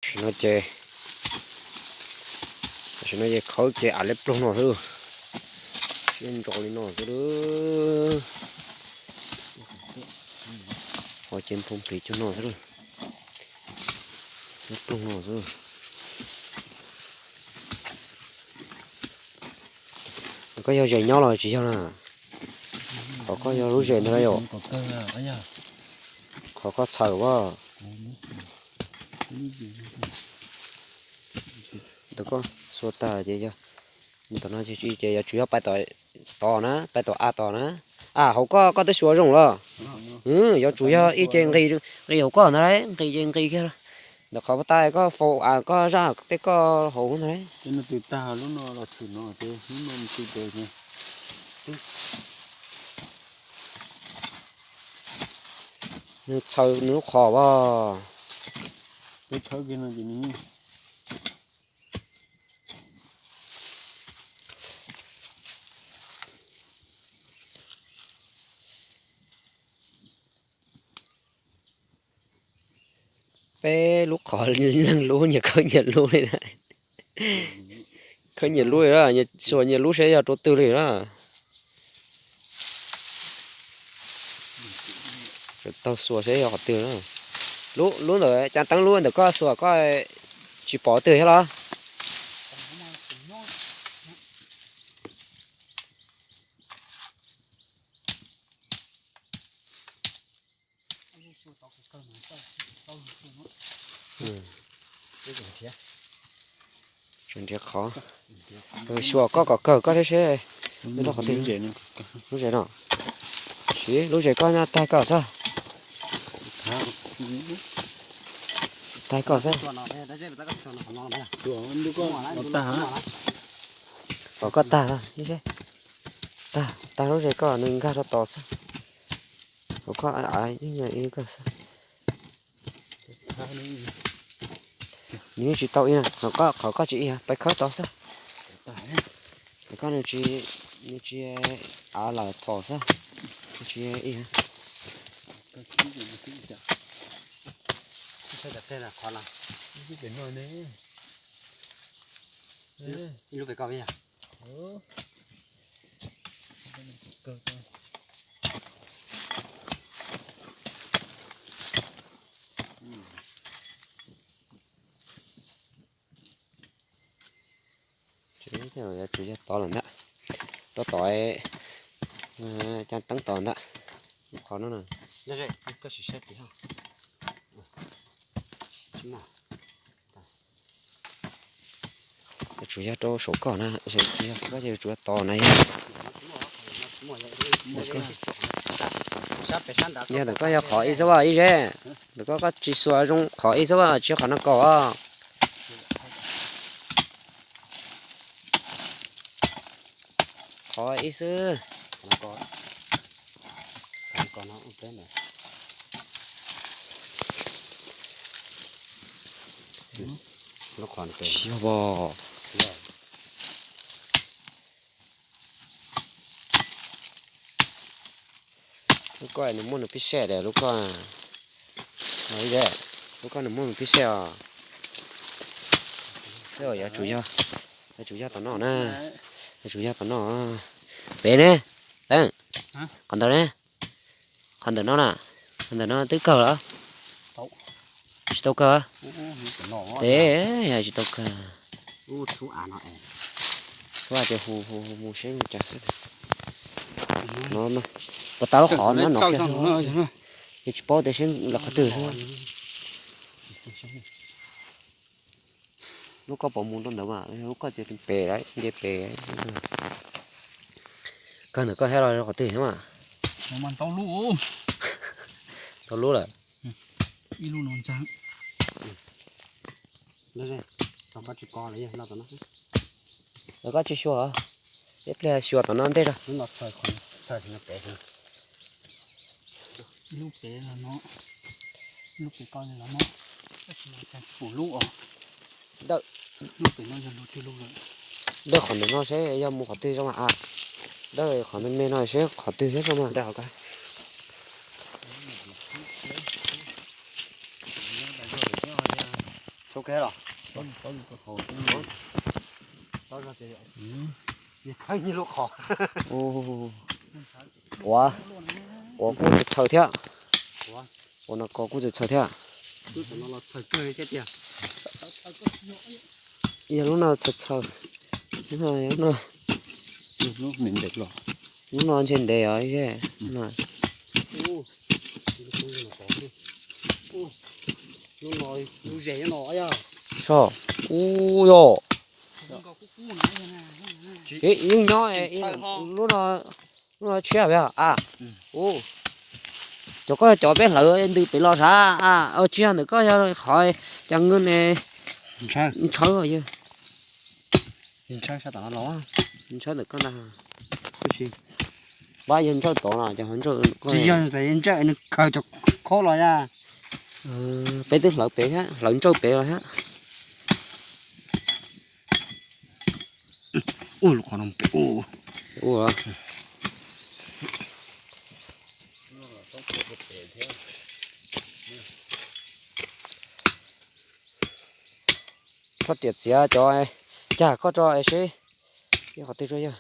Tam sim no ces, tam sim no ces khawb ces av liab ploog no xwb, siab ntso li no xwb. Qhov ces nphoo plis cuag no xwb, liab ploog no xwb. Koj yog zes nyob los tsis yog na? Qhov koj yog lub zes ntag yom? Qhov koj txhawm as. Ntawm koj xuas tag ces yog, ntawm no ces yuav tsum yog pais tom, tom na, pais tom av tom na. A, hauv koj, koj twb xuas zoo los? Yuav tsum yog ib ce nqis, nqis hauv koj ntag lauj, nqis ces nqis kiag. Ntawm qhov tas koj faus av koj zaj tej koj hauv ntag lauj. Ces no twb tag lub no los tshwm no ces lub no mus tsis pem ces twb txhaws nws lub qhov as. Twb txhawb kiag no ces nws Peb lub qhov, leej lub nyias khawb nyias lub li na. Khawb nyias lub li na, nyias xuas nyias lub seb yog rau twg li na. Taug xuas seb yog qhov twg na. Lub, lub ntawm Caj Teeb lub ntawm koj xuas koj tsis pom twg thiab los? Tsuas nrhiav qhov, xyuas koj kom kawg koj thiab seb. Lub zes no, siv lub zes koj nyob tag koj xwb. Tag koj xwb. Kom koj tag, tag lub zes koj nws nkag rau tod xwb. Kom koj av ib nyuag ib koj xwb. Nws yeej tsis tau ib na, qhov koj tsis ib, peb khawb tod xwb. Koj nws tsis, nws tsis av lawm phom xwb, nws tsis ib. Ib lub pem koj. Ces yuav tsum yog tod lawm ntag, rau tom Caj Teeb tod ntag. Qhov no, yuav tsum yog rau saum koj na, koj yuav tsum yog tod na yog. Yog ntawm koj yog qhov ib xwb as ib zeb, ntawm koj koj tsis xuas zoo qhov ib xwb as, tsis yog qhov no kaum as. Qhov ib xwb. Tsis yog os. Lub koj nws muaj nws pib sej lawm lub koj. Lub koj nws muaj nws pib sej os. Yuav tsum yog, yuav tsum yog tom no na. Yuav tsum yog tom no. Pem ne, Teeb, qhov ntawd ne, qhov ntawm no na, qhov ntawm no twb kawg los? Tsis tau kawg. Pem, tsis tau kawg. Txhob tias hu hu hu mus seb mus cas xwb. No, puas tas lub qhov no no kiag xwb. Yus tsis paub tias seb lawm qhov twg xwb. Lub koj puas mus rau ntawd mas, lub koj ces pem lawm, nce pem. Kawg ntawm koj thiab los rau qhov twg thiab mas? Tau lub lawm. Lawv koj tsis xyuas, ib pliag xyuas tom no ntej tso. Dawj, dawj qhov ntawm no seb yog mus qhov twg zoo mas a. Dawj qhov me me no seb qhov twg thiab zoo mas. Dawj qhov ko. Ua, ua kuj txhaws txhaws thiab. Ua no ko kuj txhaws txhaws thiab. Yog lub no txhaws txhaws. Lub no, lub no ntshe ntev os. Soj, ub yog. Yeej nyob, lub no, lub no tshiab a. Cov koj cov peb hlawv ntws pem los sav a, tsis yog ntawm koj, yog qhov cov ntshaw yog. Ntshaw ntawm koj ntag. Pab yog ntshaw tod no, cov ntshaw koj. Tsis yog, ntshaw nws khaws cov khaub los ya. Peb twb hlawv pem thiab, hlawv ntshaw pem los thiab. Ua lub qhov no pem ua. Txhob riam txiav cov, cag koj tso es seb ib qhov twg tsuas yog.